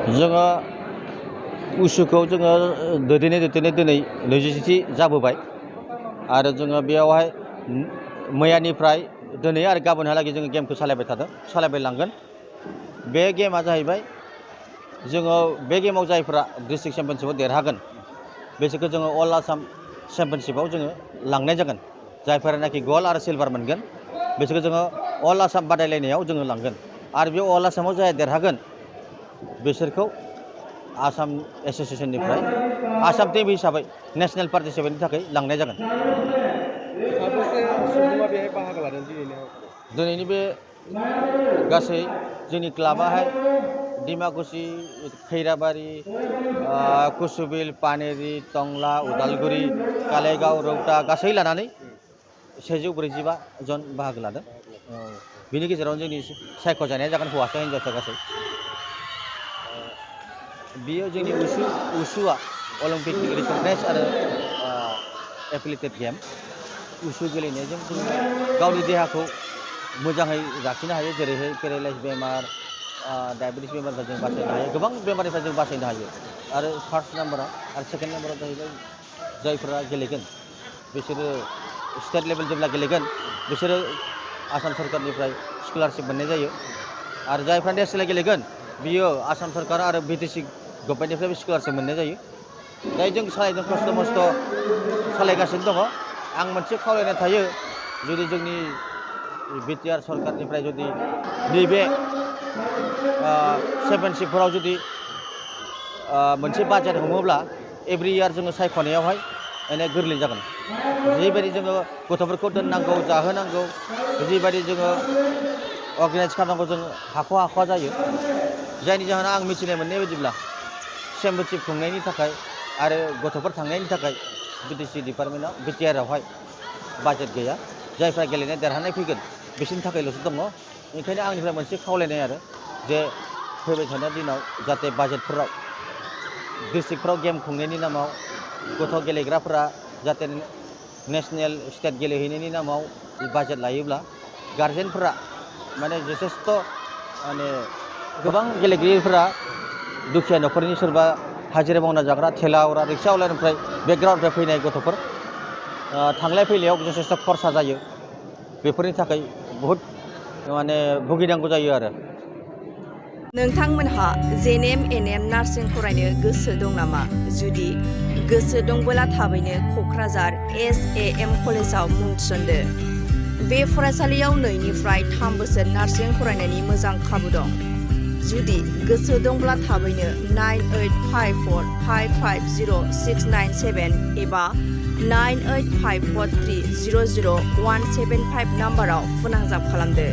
जोङो उसुखौ जोङो दैदेनै दिनै 27थि जाबोबाय आरो जोङो बेयावहाय मैयानिफ्राय दिनै आरो गाबोनहालागै जोङो गेमखौ सालायबाय लांगोन। बे गेमा जाहैबाय जोङो बे गेमाव जायफ्रा डिस्ट्रिक्ट चेम्पियनशिपआव देरहागोन बिसोरखौ जोङो अल आसाम चेम्पियनशिपआव जोङो लांनाय जागोन। जायफोरानाखि गल्ड आरो सिलभार मोनगोन बिसोरखौ जोङो अल आसाम बादायलायनायाव जोङो लांगोन आरो बे अल आसामाव जाय देरहागोन बिसोरखौ आसाम एस'सिएशननिफ्राय आसाम टीम हिसाबै नेशनेल पार्टिसिपेटनि थाखाय लांनाय जागोन। साबेसे सुबुङा बेहाय बाहागो लादों दिनैनि बे गासै जोंनि क्लाबाहाय डिमाकुसि, खैराबारि, कुसुबिल, पानेरि, टंला, उदालगुरि, कालाइगाव, रौता गासै लानानै 145 जन बाहागो लादों। बिनि गेजेरावनो जोंनि सायख'जानाया जागोन हौवासा हिन्जावसा गासै। बियो जोंनि उसुआ अलिम्पिकनि रिकगनाइज आरो एफिलिएटेड गेम। उसु गेलेनायजों जोङो गावनि देहाखौ मोजाङै लाखिनो हायो, जेरैहाय पेरालाइज बेमार, डायबेटिस बेमारनिफ्राय जों बासायनो हायो, गोबां बेमारनिफ्राय जों बासायनो हायो। आरो फार्स्ट नाम्बाराव आरो सेकेन्ड नाम्बाराव जाहैबाय जायफोरा गेलेगोन बिसोरो स्टेट लेभेल जेब्ला गेलेगोन बिसोरो आसाम सरकारनिफ्राय स्कलारशिप मोननाय जायो आरो जायफ्रा नेशनेल गेलेगोन बियो आसाम सरकार आरो बिटिसि गभर्नमेन्टनिफ्रायबो स्कलारशिप मोननाय जायो। दायो जों सालायदों, खस्थ' मस्थ' सालायगासिनो दङ। आं मोनसे खावलायनाय थायो, जुदि जोंनि बिटिआर सरकारनिफ्राय जुदि नैबे चेम्पियनशिपफोराव जुदि मोनसे बाजेट हमोब्ला एभ्रि इयार जोङो सायख'नायावहाय माने गोरलै जागोन। जिबायदि जोङो गथ'फोरखौ दोननांगौ, जाहोनांगौ, जिबायदि जोङो अर्गानाइज खालामनांगौ जों हाख'वा जायो। जायनि जाहोनाव आं मिथिनाय मोननाय बायदिब्ला चेम्पियनशिप खुंनायनि थाखाय आरो गथ'फोर थांनायनि थाखाय बिटिसि डिपार्टमेन्टआव बिटिआरआवहाय बाजेट गैया। जायफ्रा गेलेनाय देरहानाय फैगोन बिसोरनि थाखायल'सो दङ। ओंखायनो आंनिफ्राय मोनसे खावलायनाय आरो जे फैबाय थानाय दिनाव जाहाथे बाजेटफोराव डिस्ट्रिक्टफ्राव गेम खुंनायनि नामाव गथ' गेलेग्राफोरा जाहाथे नेशनेल स्टेट गेलेहैनायनि नामाव बाजेट लायोब्ला गार्जेनफोरा माने जथेस्थ' माने गोबां गेलेगिरिफोरा दुखिया न'खरनि सोरबा हाजिरा मावना जाग्रा, थेलावरा, रिक्सावालानिफ्राय बेकग्राउन्डनिफ्राय फैनाय गथ'फोर थांलाय फैलायाव जथेस्थ' खरसा जायो। बेफोरनि थाखाय बहुद माने भुगिनांगौ जायो आरो। नोंथांमोनहा जेएनएम एनएम नार्सिं फरायनो गोसो दं नामा? जुदि गोसो दंबोला थाबैनो क'क्राझार SAM कलेजाव मुं थिसनदो। बे फरायसालियाव 2 निफ्राय 3 बोसोर नार्सिं फरायनायनि मोजां खाबु दं। जुदि गोसो दंब्ला थाबैनो 9854550697 एबा 9854300175 नाम्बाराव फोनांजाब खालामदो।